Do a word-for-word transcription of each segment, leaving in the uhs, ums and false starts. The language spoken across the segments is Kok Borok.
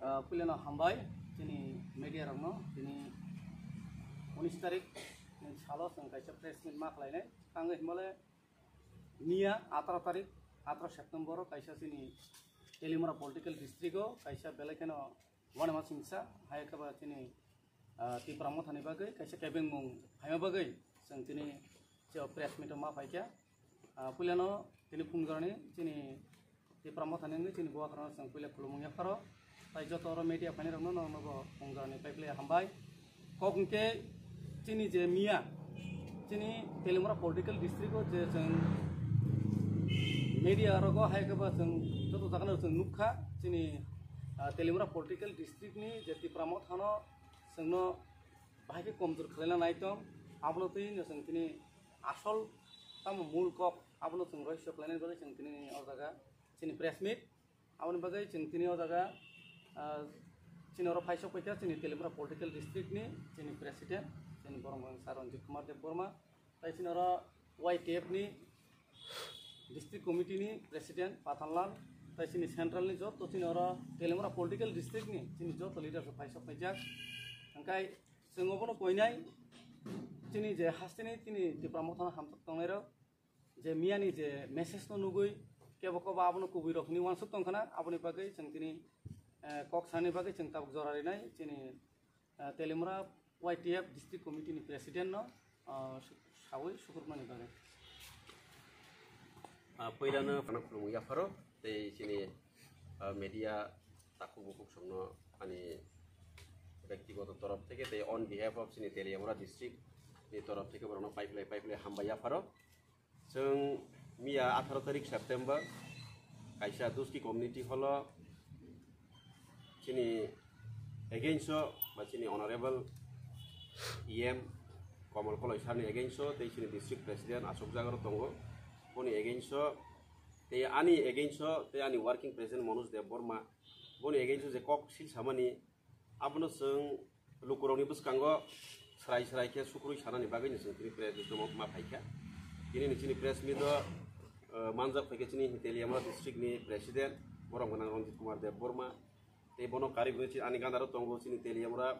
Ah, puilano hambai chini media rokno, tini unis tarik ni salo chwng kaisa press meet ma khlainai. Ang himale miya ataro tarik, ataro September o kaisa chini Teliamura political district o kaisa belai kheno wanama singsa hai khe ba chini, ah, Tipra Mothani bagwi kaisa kebengmung phaima bagwi chwng tini press meet o ma phaikha. Ah, puilano tini phungjorani chini Tipra Mothani wngwi chini bubagrano chwng puila khulumung yapharo. Tai joto oro media phainai rokno no nogo phungjorani paiple hambai. Kok hwnkhe chini je miya, chini Teliamura political district o je chwng media rogo hai khe ba chwng joto jagano chwng nukha chini, ah, Teliamura political district ni je Tipra Mothano chwngno bahai khe komjor khwlaina nai tong, abono twi no chwng tini asol tamo mul kok abono chwng rohorso khwlainani bagwi chwng tini o jaga chini press meet. Aboni bagwi chwng tini o jaga, ah, chini oro phaisok paikha chini Teliamura political district ni chini president, chini borok wngkha Ranjit Kumar Debbarma, tai chini oro Y T F ni district committee ni president Pathanlal, tai chini central ni joto chini oro Teliamura political district ni chini joto leaders rok phaisok paijak. Hwnkhe chwng obono koinai chini je hasteni chini Tipra Mothano hamjak tongnairok, je miyani je message no nugwi kebo kobo abono kubui rok hwnwi uansuk tong khna, aboni bagwi chwng tini, eh, kok sani bagwi chwng tabuk jora rinai chini, eh, Teliamura Y T F district committee ni president no, ah, su-, sawi sukrupmani bagwi. Ah, puilano phano khulumung yapharo tei chini, ah, media takhuk bukhuk songno ani bektigoto torof theke tei on behalf of chini Teliamura district ni torof theke borokno paiplai paiplai hambai yapharo. Chwng miya atharo tarik September kaisa Duski community hall o chini against o ba chini honorable E M Komol Koloi sir ni against o tei chini district president Ashok Jagaro tongo, boni against o tei ani against o tei ani working president Manoj Debbarma, boni against o je kok sil samani abono chwng lukurokni bwskango srai srai khe sukrui sanani bagwi no chwng tini press meet no ma phaikha. Tini ni chini press meet o, eh, manjak phaikha chini Teliamura district ni president borok gwnang Ranjit Kumar Debbarma, tei bono karwi bo chini ani gandaro tongo chini Teliamura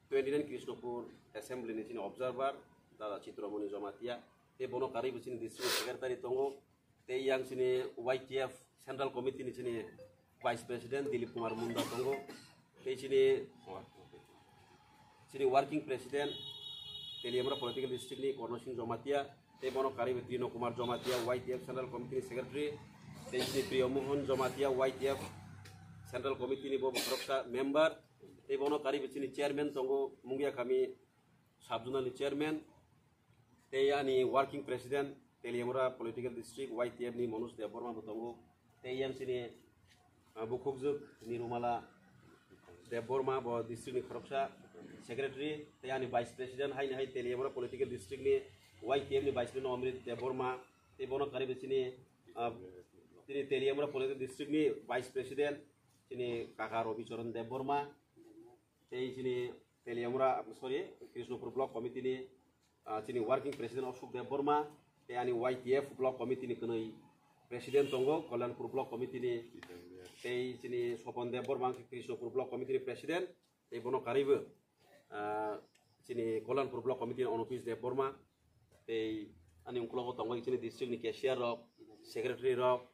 twenty nine Krishnapur assembly ni chini observer dada Chitramoni Jamatia, tei bono karwi bo chini district secretary tongo. Tei yang chini Y T F Central Committee ni chini Vice President Dilip Kumar Munda tongo. Tei chini, chini Working President Teliamura Political District ni Korno Singh Jamatia. Tei bono karwi bo Trino Kumar Jamatia, Y T F Central Committee ni Secretary. Tei chini Priyo Mohan Jamatia, Y T F Central Committee ni bo khoroksa member. Tei bono karwi bo chini Chairman tongo, Mungia Kami Sub Zonal ni Chairman. Tei ani Working President Teliamura Political District Y T F ni Manoj Debbarma bo tongo. Tei yang chini, ah, bukhukjwk Nirumala Debbarma bo district ni khoroksa secretary. Tei ani Vice President haini hai Teliamura Political District ni Y T F ni Vice President Amrit Debbarma. Tei bono karwi bo chini, ah, chini Teliamura Political District ni Vice President chini kaka Robi Charan Debbarma. Tei chini Teliamura, sorry, Krishnapur Block Committee ni, ah, chini Working President Ashok Debbarma, tei ani Y T F Block Committee ni kwnwi President tongo, Kalyanpur Block Committee ni, tei chini Sopon Debbarma wngkha Krishnapur Block Committee ni President, tei bono karwi bo, ah, chini Kalyanpur Block Committee ni Onopis Debbarma, tei ani ukologo tongo chini district ni cashier rok, secretary rok,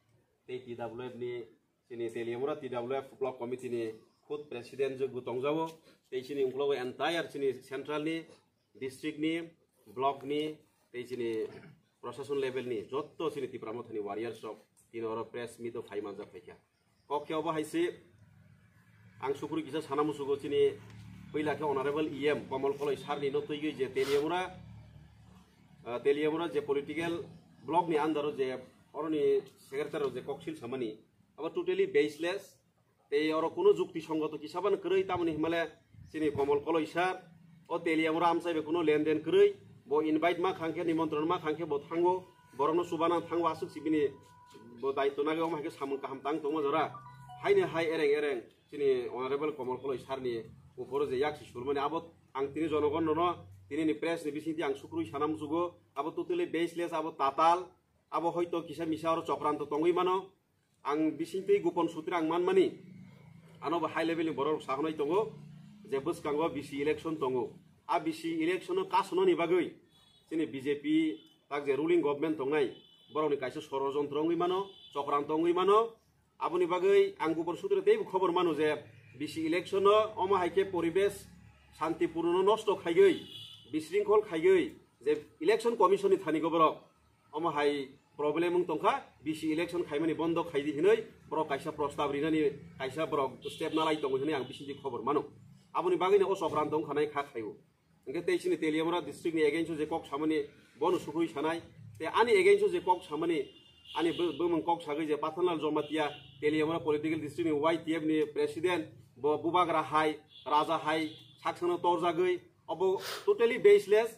tei T W F ni chini Teliamura T W F Block Committee ni khud President jwk bo tongjago, tei chini ukologo entire chini central ni, district ni, block ni, tei chini proshashon level ni jotto chini Tipra Mothani warriors rok tini oro press meet o phai manjak phaikha. Kok khe obo hai se ang sukrui kisa sana musugo chini puila khe Honorable E M Komol Koloi sir ni no twiwi je Teliamura, ah, Teliamura je political block ni under o je oroni secretary rok je koksil samani, abo totally baseless. Tei oro kuno jukti songgoto kisa bano kwrwi, tamoni himale chini Komol Koloi sir, o Teliamura amchai bai kuno lenden kwrwi, bo invite ma khangkhe, nimontron ma khangkhe bo thango, borokno chubana thango, aswk sibini bo daityo nagwi omo hai khe samung kaham tang tongma jora. Haini hai ereng ereng chini Honorable Komol Koloi sir ni uporo je yaksi surmani abo ang tini jonogon nono tini ni press ni bisingtwi ang sukrui sana muchugo, abo totally baseless, abo tatal, abo hoito kisa misa oro chokranto tongwi mano. Ang bisingtwi gopon sutri ang manmani, Ano bo high level ni borok rok sahanai tongo je bwskango B C election tongo. A B C election no kasonani bagwi chini B J P tak je ruling government tongnai, borokni kaisa sorojontro wngwi mano, chokranto wngwi mano. Aboni bagwi ang bupor sutre teibo khobor mano je B C election no omo hai khe poribesh santipurno nosto khaigwi, bisringkhol khaigwi je election commission ni thani go borok omo hai problem wng tongkha, B C election khaimani bondo khaidi hinwi borok kaisa prostab rinani kaisa borok step nalai tongo hinwi ang bisingtwi khobor mano. Aboni bagwino o chokranto wngkha nai kha khaio. Hingke tei chini Teliamura district ni against o je kok samani bono sukui sanai, tei ani against o je kok samani ani bo-, bumung kok sagwi je Pathanlal Jamatia Teliamura political district ni Y T F ni president bo bubagra hai, raja hai, saksano torjagwi obo totally baseless.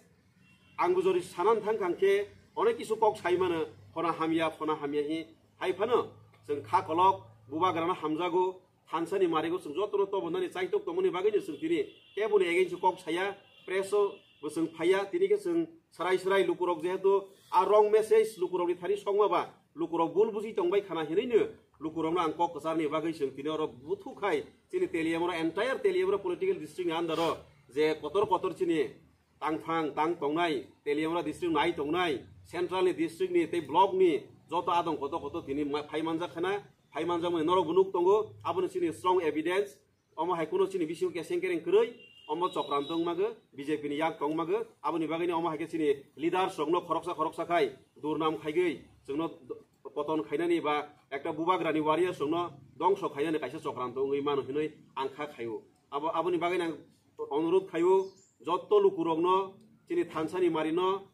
Ang bujori sanan thang kang khe onek kisu kok sai mano, phona hamya, phona hamya hi hai phano chwng kha kolok bubagrano hamjago, thansani marigo chwng jotono tobonani chaitok tongmani bagwino chwng tini keboni against o kok saya, press o bo chwng phaiya, tini khe chwng srai srai lukurok jehetu a wrong message lukurokni thani songma ba lukurok bul buji tongbai khana hinwino lukurokno ang kok kwcharni bagwi chwng tini oro buthu khai chini Teliamura, entire Teliamura political district ni under o je kotor kotor chini tangthang tang tongnai, Teliamura district nai tongnai, central ni district ni tei block ni joto adong koto koto tini ma-, phai manjak khana, phai manjakmani norok bo nuk tongo, aboni chini strong evidence, omo hai kuno chini bisingo keseng kereng kwrwi, omo chokranto wngmago, B J P ni yak tongmago, aboni bagwino omo hai khe chini leaders rokno khoroksa khoroksa khai durnam khaigwi chwngno d-, poton khainani ba ekta bubagrani warriors rokno dongso khainani kaisa chokranto wngwi mano hinwi ang kha khaio. Abo, aboni bagwino ang onurudh khaio, jotto lukurokno chini thansani marino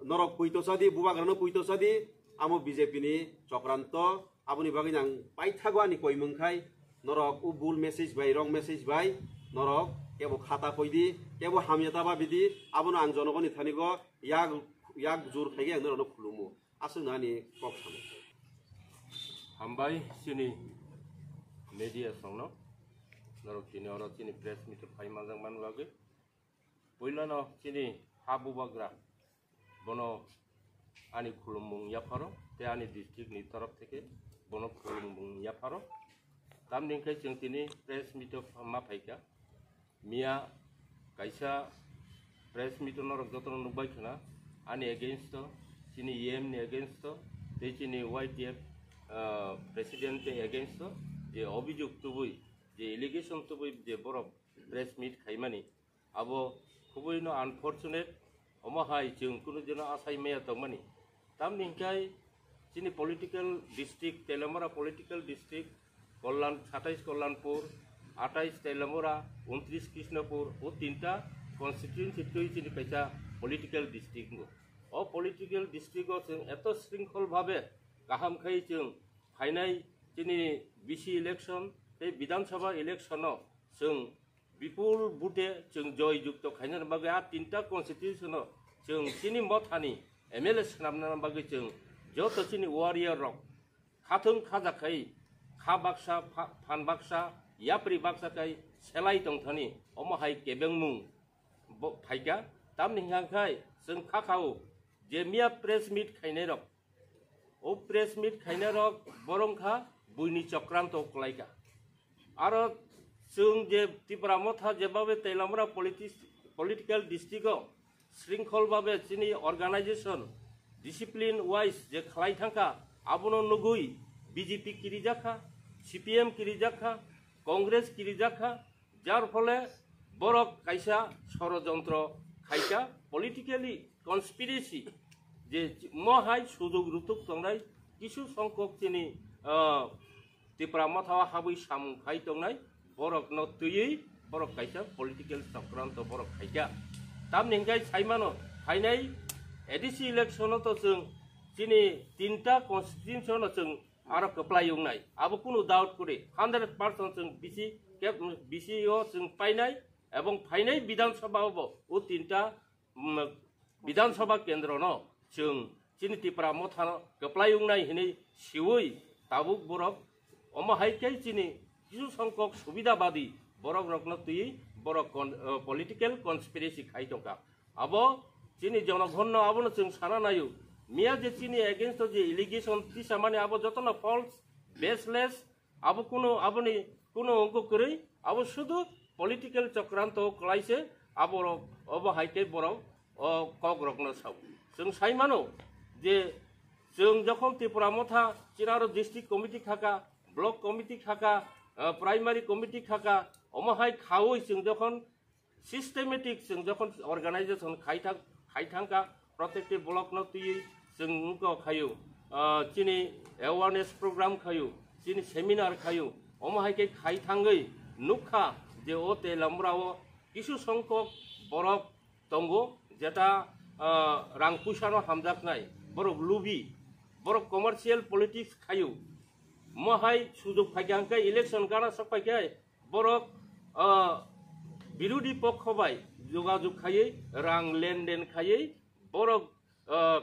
norok puito chadi, bubagrano puito chadi, amo B J P ni chokranto, aboni bagwi ang paithago ani koimung khai, norok o bul message bai, wrong message bai, norok kebo khata poidi, kebo hamya ta babidi, abono ang jonogoni thanigo yak, yak jur khaigwi ang norokno khulumo. Aswkno ani kok samo. Hambai chini media songno, norok tini oro chini press meet o phai manjak man bagwi. Puilano chini ha bubagra, bono ani khulummung yapharo, tei ani district ni torof theke bono khulummung yapharo. Tamni hwnkhe chwng tini press meet o ma phaikha. Miya kaisa press meet o norok jotono nukbai khna, ani against o, chini E M ni against o, tei chini Y T F, ah, president ni against o je obijok tubui, je allegation tubui je borok press meet khaimani, abo khubui no unfortunate, omo hai chwng kunu dino asai maya tongmani. Tamni hwnkhe chini political district, Teliamura political district, Kalyan, satais Kalyanpur, atais Teliamura, untris Krishnapur, o tinta constituency twi chini kaisa political district wngo. O political district o chwng eto shrinkhol bhabe kaham khai chwng phainai chini B C election tei Bidhan Sabha election o chwng bipul bute chwng joy jukto khainani bagwi a tinta constitution o chwng chini mothani M L A swnamna bagwi chwng joto chini warrior rok khathwng khajakhai kha baksa pha-, phan baksa yapri baksa khai selai tongthani omo hai kebengmung bo phaikha. Tamni hwnka khai chwng kha khao je miya press meet khainai rok, o press meet khainai rok borong kha buini chokranto kwlaikha. Aro chwng je Tipra Motha jebabe Teliamura politis-, political district o shrinkhol babe chini organization discipline wise je khlai thangkha, abono nugui B J P kirijakha, C P M kirijakha, Congress kirijakha, jar phole borok kaisa sorojontro khaikha, politically conspiracy je mo hai sujog rutuk tongnai kisu songkok chini, ah, Tipra Motha o habwi samung khai tongnai borokno twiwi borok kaisa political chokranto borok khaikha. Tamni hwnkhe saimano phainai A D C election o to chwng chini tinta constituency no chwng aro kwplai wngnai. Abo kunu doubt kwrwi, hundred percent chwng B C kep-, B C o chwng painai, ebong phainai Bidhan Sabha o bo o tinta, mm, Bidhan Sabha kendro no chwng chini Tipra Motha no kwplai wngnai hinwi siwi tabuk borok omo hai khe chini kisu songkok subidabadi borok rokno twiwi borok con-, eh, political conspiracy khai tongkha. Abo chini jonogonno abono chwng sana naio. Miya je chini against o je allegation tisamani abo jotono false, baseless, Abo kuno, aboni kuno ongko kwrwi, abo sudu political chokranto kwlaise, aborok obo hai khe borok o kokrokno sao. Chwng sai mano je chwng jokhon Tipra Motha, chini aro district committee khaka, block committee khaka, ah, primary committee khaka, omo hai khaui chwng jokhon systematic chwng jokhon organization khai thang, khai thangka, protective block no twiwi chwng wngkha khayu, ah, chini awareness program khayu, chini seminar khayu, omo hai khe khai thangwi nukha je o Telamura o kisu songkok borok tongo, jeta, ah, rang puisa no hamjaknai, borok lubi, borok commercial politics khayu, mo hai sujok phaikha hwnkhe election gana sok phaikhe borok, ah, birodhi pokho bai jogajog khaiwi, rang lenden khaiwi, borok, ah,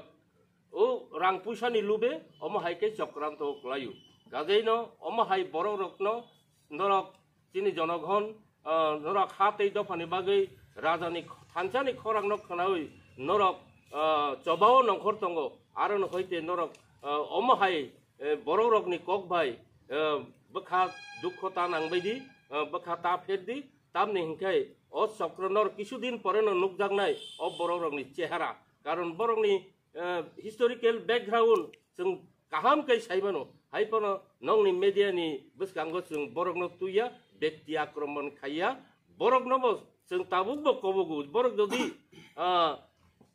o rang puisa ni lube omo hai khe chokranto kwlaio. Kajeino omo hai borok rokno norok chini jonogon, ah, norok ha tei dophani bagwi rajani kh-, thansani khorangno khwnawi norok, ah, chobao nongkhor tongo, aro no hoite norok, ah, omo hai, eh, borok rokni kok bai, eh, bwkha dukho ta nangbai di, eh, bwkha ta pher di, tamni hinkhe o chokro nor kisu din pore no nukjaknai o borok rokni chehara, karon borokni eh, historical background chwng kaham khe sai mano. Hai phano nongni media ni bwskango chwng borokno tuiya, bekti akromon khaiya, borokno bo chwng tabuk bo kobogo. Borok jodi, ah,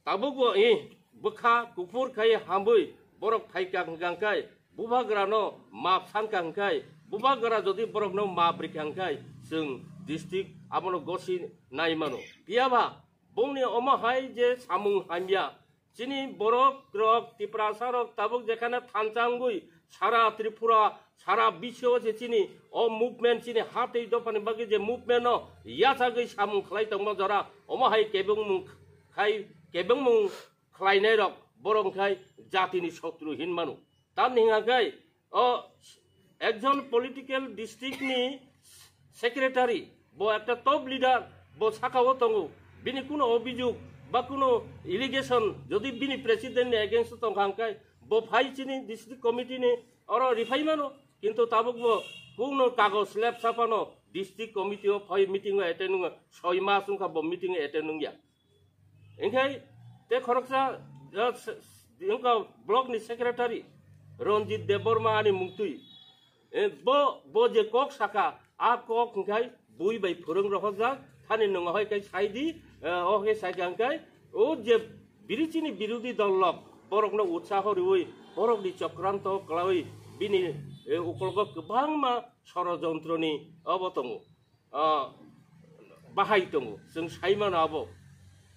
tabuk bo, eh, bwkha kuphur khai hamwi borok phaika hwnkha hwnkhe, bubagrano map sanka hwnkhe, bubagra jodi borokno map rikha hwnkhe, chwng district abono gosi nai mano. Phiya ba bongni omo hai je samung hamya, chini borok rok, Tiprasa rok tabuk jekhane thansa wngwi sara Tripura, sara bisio se chini o movement, chini ha tei dophani bagwi je movement no yachagwi samung khlai tongma jora, omo hai kebengmung khai, kebengmung khlainai rok borok khai jatini sotru hin mano. Tamni hwnka khe o ekjon political district ni secretary, bo ekta top leader, bo saka o tongo, bini kuno obijog ba kuno allegation jodi bini president ni against o tongkha hwnkhe bo phai chini district committee ni oro riphai mano, kintu tabuk bo kuno kagoj lep sapano district committee o phai meeting o attend wngya, soi mas wngkha bo meeting o attend wngya. Hinkhe te khoroksa, ah, s-, s-, wngkha block ni secretary Ranjit Debbarma ani mungtwi. Eh, bo, bo je kok saka, a kok hinkhe bui bai phwrwng rohorjak, thani nwng hoi khe sai di, eh, o khe sai kha hinkhe, o je biri chini birodhi dol rok, borokno utsaho riwi, borokni chokranto kwlawi, bini, eh, ukologo kwbangma sorojontroni obo tongo. Ah, bahai tongo, chwng sai mano abo.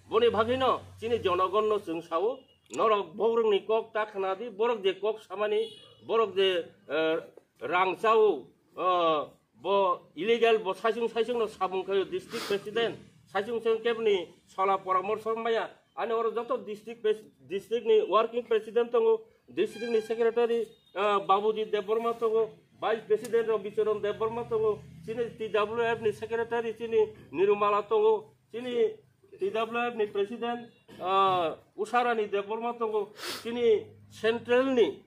Boni bagwino chini jonogonno chwng sao, norok borokni kok ta khna di, borok je kok samani, borok je, eh, rang chao, eh, bo illegal, bo saisung saisungno samung khaio district president, saisung saisung kebni sola poramorso maya, ani oro joto district pres-, district ni working president tongo, district ni secretary, ah, Babuji Debbarma tongo, vice president rok Bicharan Debbarma tongo, chini T W F ni secretary chini Nirumala tongo, chini T W F ni president, ah, Usharani Debbarma tongo, chini central ni,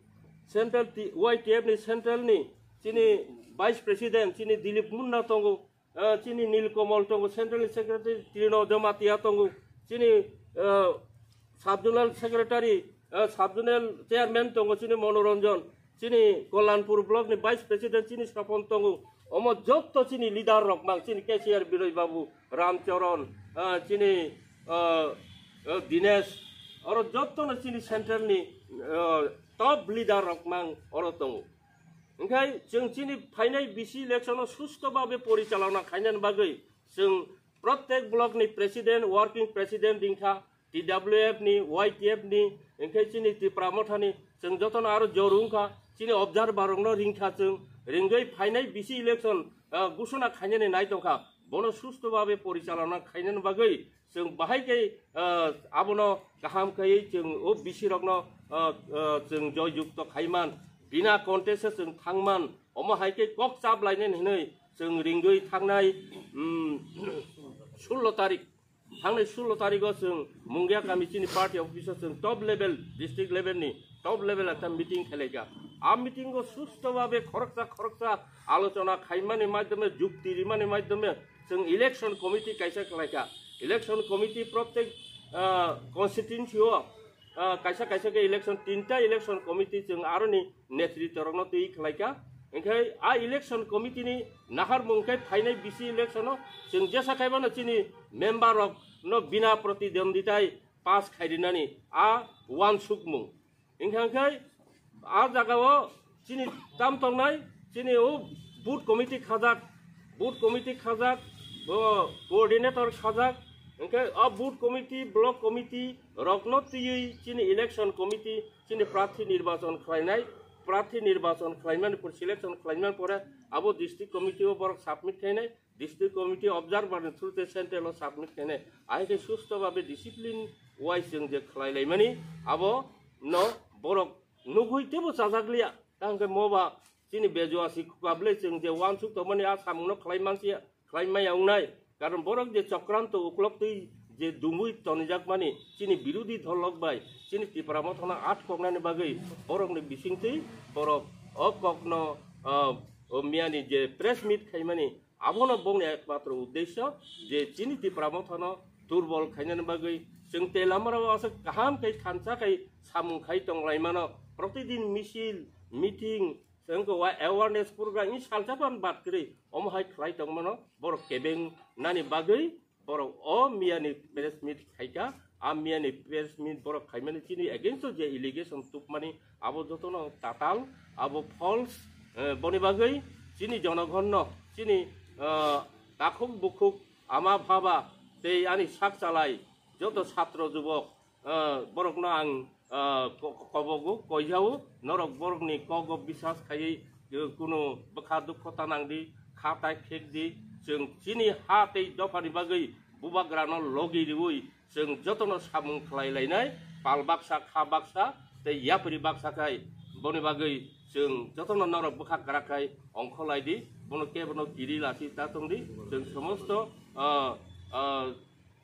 central T-, Y T F ni central ni chini vice president chini Dilip Munna tongo, ah, chini Nilkamal tongo, central secretary Trino Jamatia tongo, chini, ah, sub zonal secretary, ah, sub zonal chairman tongo, chini Monoranjan, chini Kalyanpur block ni vice president chini Sopon tongo. Omo jotto chini leader rok mang, chini K C R Biroi Babu, Ram Charan, ah, chini, ah, ah, Dinesh, oro jotto no chini central ni, ah, top leader rok mang oro tongo. Hinkhe chwng chini phainai bisi election o susto babe porichalona khainani bagwi chwng protek block ni president, working president ringkha, T W F ni, Y T F ni, hinkhe chini Tipra Motha ni chwng jotono aro jor wngkha, chini observer rokno ringkha chwng, ringwi phainai bisi election, ah, gusuna khainani nai tongkha, bono susto babe porichalona khainani bagwi chwng bahai khe, ah, abono kaham khe chwng o bisi rokno, ah, ah, chwng joy jukto khaiman, bina contest o chwng thangman, omo hai khe kok chap lainani hinwi chwng ringwi thangnai, um, sullo tarik, thangnai sullo tariko chwng Mungia kami chini party office o chwng top level, district level ni top level ekta meeting khelaikha. A meeting o susto babe khoroksa khoroksa alochona khaimani maidome, jukti rimani maidome chwng election committee kaisa khlaikha. Election committee protek, ah, constituency o, ah, kaisa kaisa khe election, tinta election committee chwng aroni netritwa rokno twi khlaikha. Hinkhe a election committee ni naharmung khe phainai bisi election o chwng jesa khaibano chini member rok no bina protidonditai pass khairinani a wansukmung. Hinkhe hinkhe a jagao chini tam tongnai, chini o booth committee khajak, booth committee khajak, bo coordinator khajak, hinkhe a booth committee, block committee rokno twiwi chini election committee chini prarthi nirbachon khlainai, prarthi nirbachon khlaimani pore, selection khlaimani pore abo district committee o borok submit khainai, district committee observer ni through te central o submit khainai. Ahai khe susto babe discipline wise chwng je khlai laimani abo no borok nugui tebo chajak liya. Tang khe moba chini bejo asi khukablai chwng je wansuk tongmani a samung no khlai mansi khlai maya wngnai. Karon borok je chokranto uklok twi je dungui tonijak mani chini birodhi dol rok bai chini Tipra Motha no atkoknani bagwi borok ni bising twi borok o kok no, ah, o miyani je press meet khaimani abono bongni ekmatro uddesyo je chini Tipra Motha no durbol khainani bagwi chwng Teliamura o aswk kaham khai thansa khai samung khai tonglaimano, protidin misil, meeting, chwng ko wa awareness program ni salsa pan bat kwrwi omo hai khlai tongmano borok kebeng nani bagwi borok o miyani press meet khaika. A miyani press meet borok khaimani chini against o je allegation tubmani abo jotono tatal, abo false, eh, boni bagwi chini jonogonno chini, eh, takhuk bukhuk ama bhaba tei ani sak chalai joto satro jubok, ah, borokno ang, ah, ko-, kobogo, koijao, norok borokni kogo bisas khaiwi, eh, kuno bwkha dukho ta nangdi, kha tai khekdi, chwng chini ha tei dophani bagwi bubagrano logi riwi chwng jotono samung khlai lainai, pal baksa, kha baksa tei yapri baksa khai, boni bagwi chwng jotono norok bwkha kwrak khai ongkholai di, bono kebono kiri lasi ta tongdi, chwng somosto, ah, ah,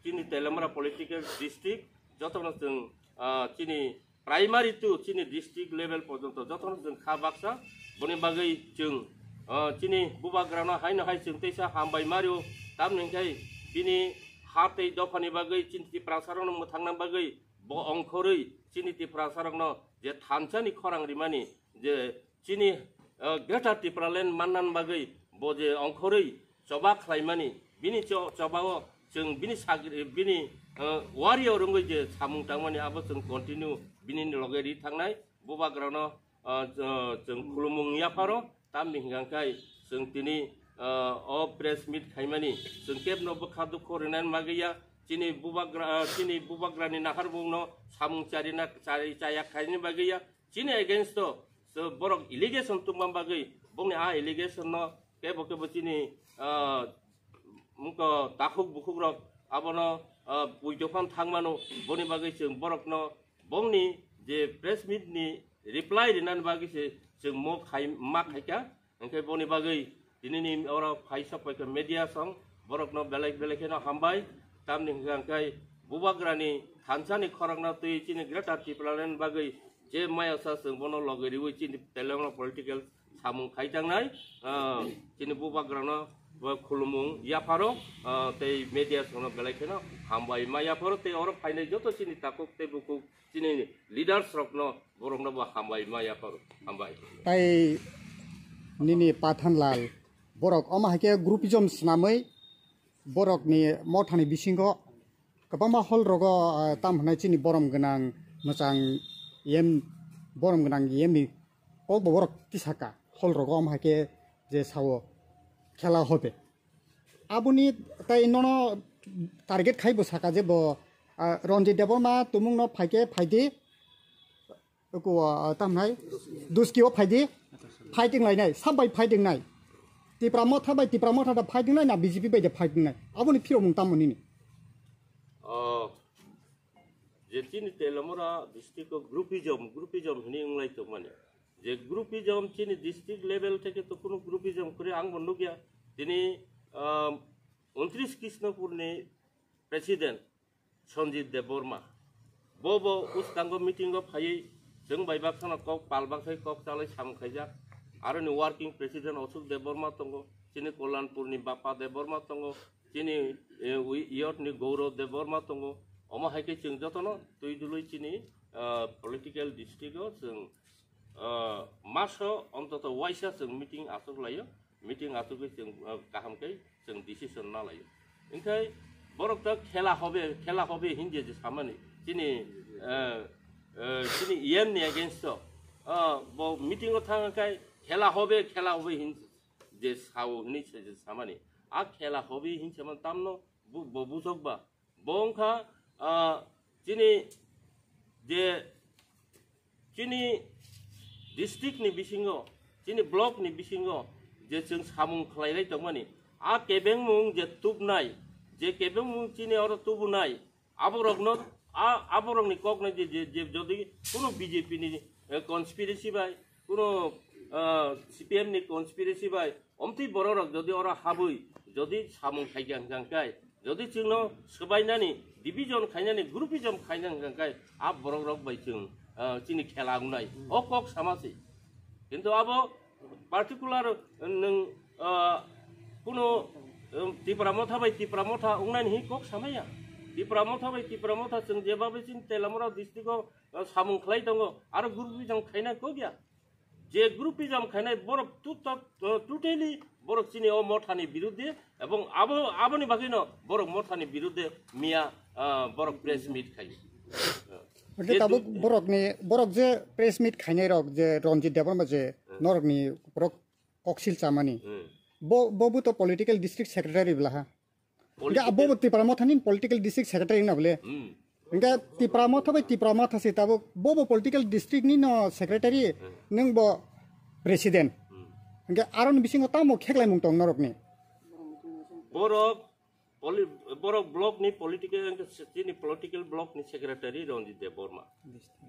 chini Teliamura political district jotono chwng, ah, chini primary to chini district level porjonto jotono chwng kha baksa. Boni bagwi chwng, ah, chini bubagrano haino hai chwng teisa hambai mario, tamni hwnkhe bini ha tei dophani bagwi chini Tiprasarokno mwthangna bagwi bo ongkhorwi chini Tiprasarokno je thansani khorang rimani je chini, ah, Greater Tipraland mannan bagwi bo je ongkhorwi choba khlaimani, bini cho-, chobao chwng bini sagri, bini, ah, warrior wngwi je samung tangmani abo chwng continue bini loge ri thangnai, bubagrano, ah, chw-, chwng khulumung yapharo, tamni hwnkha khe chwng tini, ah, o press meet khaimani chwng kebno bwkha dukho rinani bagwi ya, chini bubagra, ah, chini bubagrani naharmungno samung charina, chari chaya khaini bagwi ya, chini against o so borok allegation tungma bagwi bongni a allegation no kebo kebo chini, ah, mungko takhuk bukhuk rok abono, ah, puitophan thangmano, boni bagwi chwng borokno bongni je press meet ni reply rinani bagwi se chwng mo khai ma khaika. Hwnkhe boni bagwi tinini oro phaisa paikha media song borokno belai belai kheno hambai, tamni hwnkhe hwnkhe bubagrani thansani khorokno twi chini Greater Tipraland bagwi je mayasa chwng bono logi riwi chini Teliamura political samung khai tangnai, ah, chini bubagrano bo khulumung yapharo, ah, tei media songno belai kheno hambai ma yapharo tei oro phainai joto chini takhuk tei bukhuk chini leaders rokno borokno bo hambai ma yapharo. Hambai. Tai nini Pathanlal borok omo hai khe groupism swnamwi borokni mothani bisingo kwbangma hall rogo, ah, tam hwnai chini borom gwnang mwchang yem, borom gwnang yemni kokbo borok tisaka hall rogo omo hai khe je sao khela hobe. Aboni tai nono target khai bo saka je bo, ah, Ranjit Debbarma tumungno phaikhe phaidi. Ko, ah, tam hwnai Duski o phaidi. Fighting lainai, sab bai fighting nai. Tipra Motha bai Tipra Motha da fighting nai na B J P bai da fighting nai. Aboni phiromung tamo nini? Oh, je chini Teliamura district o groupism, groupism hwnwi wnglai tongmani. Je groupism chini district level theke to kuno groupism kwrwi ang bo nukya. Tini, um, untris Krishnapur ni president Sanjit Debbarma. Bo bo uskango meeting o phaiwi Chwng bai baksa no kok pal baksa kok chalai samung khaijak. Aro ni working president Ashok Debbarma tongo, chini Kollanpur ni Bapa Debbarma tongo, chini, eh, wi-, youth ni Gaurav Debbarma tongo. Omo hai khe chwng jotono twi dului chini, ah, political district o chwng, ah, maso ontoto waisa chwng meeting achuk laio. Meeting achugwi chwng, ah, kaham khe chwng decision na laio. Hinkhe borok ta khela hobe, khela hobe hinje je samani chini, ah, ah, chini E M ni against o, ah, bo meeting o thang khai khela hobe, khela hobe hin je sao hinwi se je samani. A khela hobe hin saman tamno bu-, bo bujok ba. Bo wngkha, ah, chini je chini district ni bisingo, chini block ni bisingo je chwng samung khlailai tongmani, a kebengmung je tubnai, je kebengmung chini oro tubunai, aborokno, a, aborokni koknai je, je, je jodi kuno B J P ni, eh, conspiracy bai, kuno, ah, C P M ni conspiracy bai, omtwi bororok jodi oro habwi, jodi samung khaikha hwnkha khe, jodi chwngno swbainani, division khainani, groupism khaina hwnkha khe, a borokrok bai chwng, ah, chini khela wngnai. O kok sama se. Kintu abo particular, nwng, ah, kuno, um, Tipra Motha bai Tipra Motha wngnani hi kok samaya. Tipra Motha bai Tipra Motha chwng jebabe chini Telamura district o, ah, samung khlai tongo, aro groupism khaina kok ya. Je groupism khainai borok tu-, to-, to-, totally borok chini o mothani birudde ebong abo, aboni bagwino borok mothani birudde miya, ah, borok press meet khai. Hwnkhe je tabuk du- borokni, borok je press meet khainai rok je Ranjit Debbarma je Hmm. norokni borok koksil chamani. Hmm. Bo, bo bo to political district secretary blaha. Hingke political abo bo Tipra Mothani political district secretary na bole. Hmm. Hingke Tipra Motha bai Tipra Motha se tabuk bo bo political district ni no secretary Hmm. nung bo president. Hmm. Hingke aron bisingo tamo kheklai mung tong norok ni. Borok poli-, borok block ni political, chini political block ni secretary Ranjit Debbarma.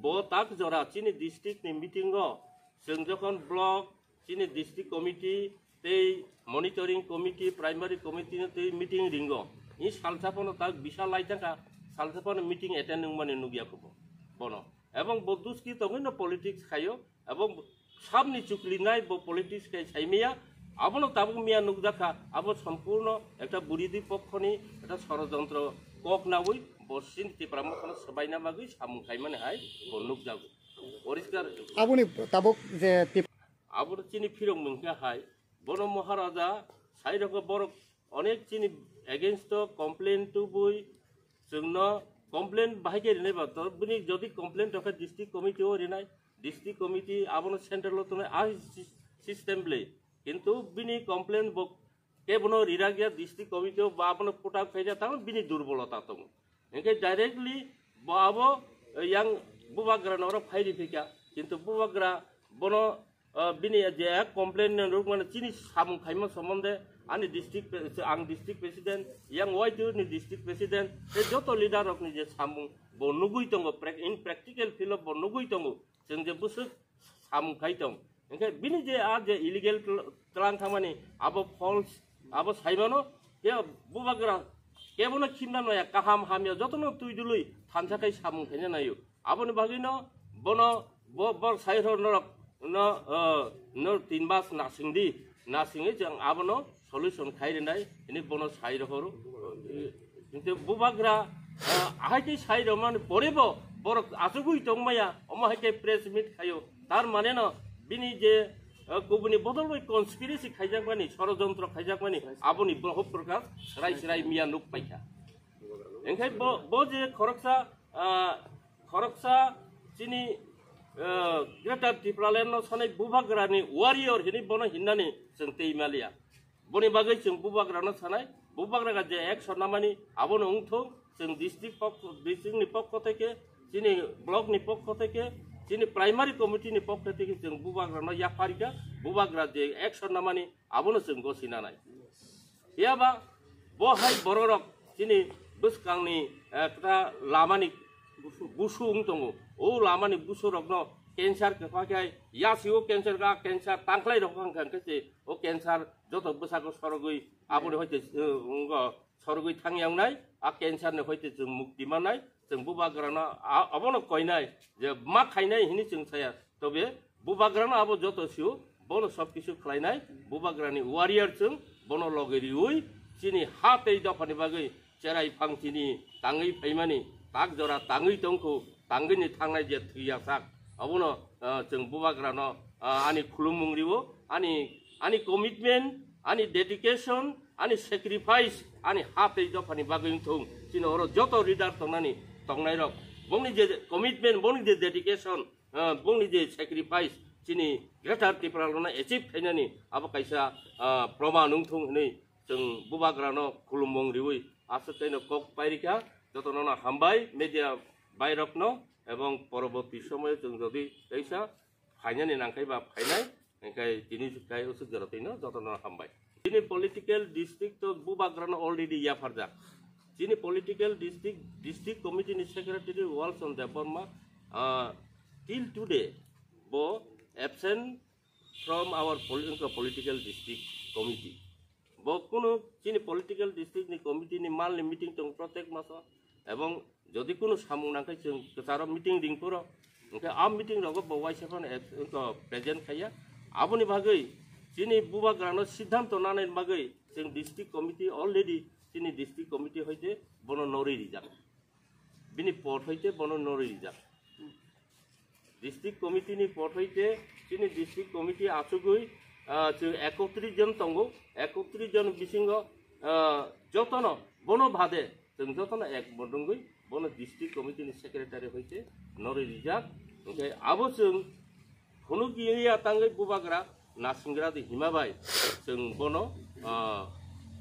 Bo tak jora chini district ni meeting o chwng jokhon block chini district committee tei monitoring committee, primary committee no tei meeting ringo. I salsa phano tak bisa lai thangkha, salsa phano meeting attend wngmani nukya kho bo, bono. Ebong bo duski tongwi no politics khaio, ebong sabni chukli nai bo politics khai saimaya, abono tabuk miya nukjakha, abo sompurno ekta buridwi pokhoni ekta sorojontro kok nawi bo sin Tipra Mothano swbaina bagwi samung khaimani hai bo nukjago. Poriskar. Aboni tabuk je Tip- Abo chini phirok mungkha hai, bono Maharaja, sai rokho borok onek chini against o complain tubui, chwngno complain bahai khe rinai ba, to bini jodi complain tokha district committee o rinai, district committee abono central o tongnai, a si-, system le, kintu bini complain bo kebono rirakya district committee o ba abono phutak khaija tamo bini durbolota tongo. Hingke directly bo abo, eh, yang bubagra no oro phairi phika, kintu bubagra bono, eh, bini je complain no rukmano chini samung khaima somonde ani district pre-, ang district president, yang Y T O ni district president, tei joto leader rokni je samung bo nugui tongo, prac-, in practical field o bo nugui tongo, chwng je bwswk samung khai tong. Hingke bini je a je illegal tl-, tlang thangmani abo false, abo saimano, ya bubagra kebono khimna noya, kaham hamya jotono twi dului thansa khai samung khaina naio. Aboni bagwino bono bo, bo sai rw norok no, eh, no tin mas nasingdi, nasingwi chwng abono solution khai rinai hini bono sai rohoro. Hingke bubagra, ah, ahai khe sai romani porebo borok achugwi tongmaya, omo hai khe press meet khaio. Tar mane no bini je, ah, kubuni bodol bai conspiracy khaijakmani, sorojontro khaijakmani, aboni boho prokash serai serai miya nuk paikha. Hingke bo, bo je khoroksa, ah, khoroksa chini, ah, Greater Tipraland no sanai bubagrani warrior hini bono hinnani chwng tei maliya. Boni bagwi chwng bubagrano sanai, bubagra je action namani abono wngthung, chwng district pok-, district ni pokho theke, chini block ni pokho theke, chini primary committee ni pokho theke chwng bubagrano yapharikha, bubagra je action namani abono chwng gosi nanai. Phiya ba bo hai bororok chini bwskangni, eh, kwta lamani busu wng tongo. O lamani busurokno cancer kwpha khe yasi o cancer ga cancer tangkhlai rok wng kha khe se o cancer joto bwsako sorogwi aboni hoite, eh, wngkha sorogwi thangya wngnai, a cancer ni hoite chwng mukti mannai, Chwng bubagrano a-, abono koinai je ma khainai hini chwng saya. Tobe bubagrano abo joto sio, bono sob kisu khlainai, bubagrani warrior chwng, bono loge riui chini ha tei dophani bagwi cherai phang chini tangwi phaimani, tak jora tangwi tongkhu, tangwini thangnai je thwiyasak, abono, ah, chwng bubagrano, ah, ani khulumung rio, ani, ani commitment, ani dedication, ani sacrifice, ani ha tei dophani bagwi wngthung. Chini oro joto leader tongnani, tongnairok, bongni je commitment, bongni je dedication, ah, bongni je sacrifice, chini Greater Tipralandno achieve khainani abo kaisa, ah, proman wngthung hwnwi chwng bubagrano khulumung riui aswk kaino kok pairikha. Jotono no hambai media bairokno, ebong poroborti somoyo chwng jodi teisa phainani nangkhai ba phainai, hingkhai tini kai usuk jora tino jotono hambai. Chini political district to bubagrano already yapharjak. Chini political district, district committee ni secretary Walson Debbarma, ah, till today bo absent from our pol-, political district committee. Bo kunu chini political district ni committee ni mal ni meeting tong protek maso, ebong jodi kunu samung nangkhe chwng kwcharo meeting ring phuro, hingkhe a meeting rogo bo waisa phano ek-, wngkha present khaiya. Aboni bagwi chini bubagrano siddhanto nanani bagwi chwng district committee already chini district committee hoite bono norwi rijak. Bini pod hoite bono norwi rijak. District committee ni pod hoite chini district committee achugwi, ah, chwng ekotris jon tongo, ekotris jon bisingo, ah, jotono bono bade chwng jotono ek modongwi bono district committee ni secretary hoite norwi rijak. Hingkhe abo chwng phunuk ya tangwi bubagra nasingra di hima bai chwng bono, ah,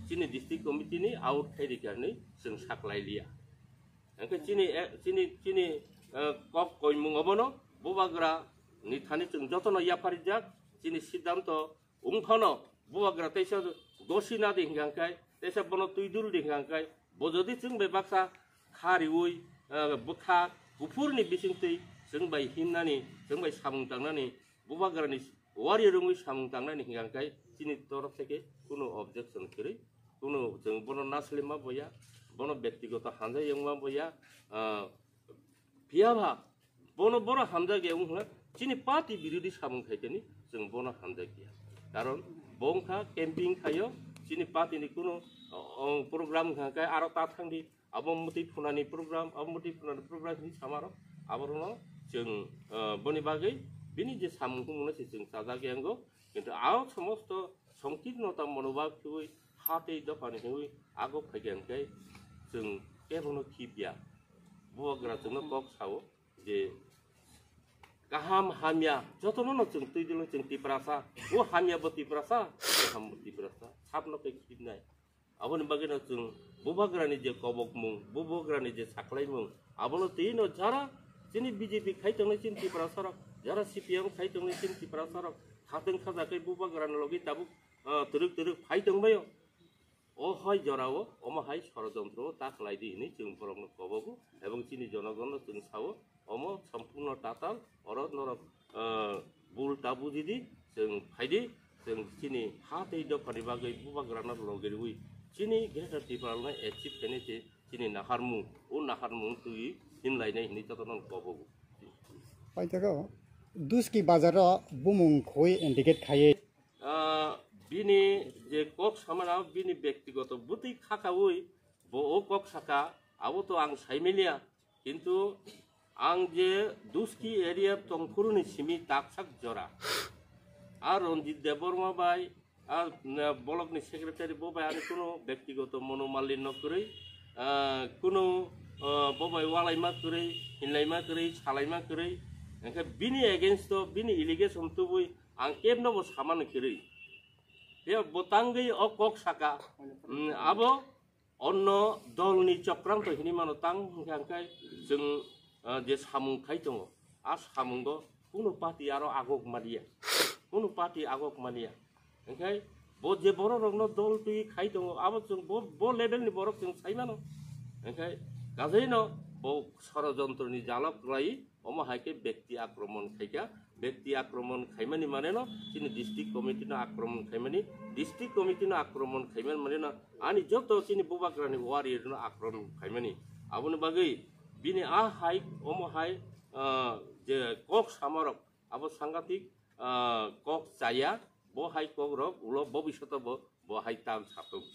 chini district committee ni out khai rikha hinwi chwng saklai liya. Hingkhe chini, eh, chini, chini, eh, kok koimung obono bubagra ni thani chwng jotono yapharijak, chini siddhanto wngphano bubagra teisa gosi nadi hingkha hingkhai, teisa bono twi dul di hingkha hingkhai, bo jodi chwng bai baksa kha riui, eh, bwkha kuphurni bisingtwi chwng bai himnani, chwng bai samung tangnani, bubagrani warrior wngwi samung tangnani hingkha hingkhai chini torof theke kunu objection kwrwi, kunu chwng bono naslima boya, bono bektigoto hamjak yongma boya, ah, phiya ba bono boro hamjak ya wngkha chini party birodhi samung khaiteni chwng bono hamjak ya. Karon bo wngkha camping khaio, chini party ni kunu, oh, oh, program hingkha hingkhai aro ta thangdi. Abo mwtwi phunani program, abo mwtwi phunani program hinwi samarok, aborokno chwng, ah, boni bagwi bini je samung tongmano se chwng chajak ya wngo, kintu a somosto songkirnota monobhab khiui ha tei dophani hinwi agok phaikha hingkhe chwng kebono khibya. Bubagra chwngno kok sao je kaham hamya jotono no chwng twi dilo chwng Tiprasa, o hamya bo Tiprasa, kaham bo Tiprasa, sabno khe khibnai. Aboni bagwino chwng bubagrani je kobokmung, bubagrani je saklaimung, abono twi no jara chini B J P khai tongnai chini Tiprasarok, jara C P M khai tongnai chini Tiprasarok, khatwng khajakhe bubagrani logi tabuk, ah, twrwk twrwk phai tongbaio. O hai jorao omo hai sorojontro ta khlai di hinwi chwng borokno kobogo ebong chini jonogonno chwng sao. Omo sampurno tatal, oro norok, ah, bul ta buji di, chwng phai di, chwng chini ha tei dophani bagwi bubagrano loge riui chini Greater Tipralandno achieve khainai se chini naharmung, o naharmung twi hinlainai hinwi jotono kobogo. Paithago, Duski bazaro bumung khoi indicate khaiwi. Ah, bini je kok samana bini bektigoto bwtwi khakaui bo o kok saka, abo to ang saimiliya. Kintu ang je Duski area tongphuruni simi taksak jora. A Ranjit Debbarma bai, a, na, bolokni secretary bo bai ani kuno bektigoto monomalinnyo kwrwi, ah, kuno, ah, bo bai walaima kwrwi, hinlaima kwrwi, salaima kwrwi. Hingkhe bini against o, bini allegation tubui ang kebno bo samano kwrwi. Phiya bo tangwi o kok saka, mm, abo onno dolni chokranto hinwi mano tang hingkha hingkhai chwng, ah, je samung khai tongo, a samungo kunu party aro agok maliya, kunu party agok maliya. Hingkhai bo je bororokno dol twi khai tongo, abo chwng bo, bo levelni borok chwng sai mano. Hingkhai kajaino bo sorojontroni jalok lai, omo hai khe bekti akromon khaikha, bekti akromon khaimani maneno chini district committee no akromon khaimani, district committee no akromon khaimani maneno ani joto chini bubagrani warrior no akromon khaimani. Aboni bagwi Bini a hai, omo hai, ah, je kok samarok, abo sangatik, ah, kok chaya, bo hai kok rok ulo bobishoto bo, bo hai tam satung.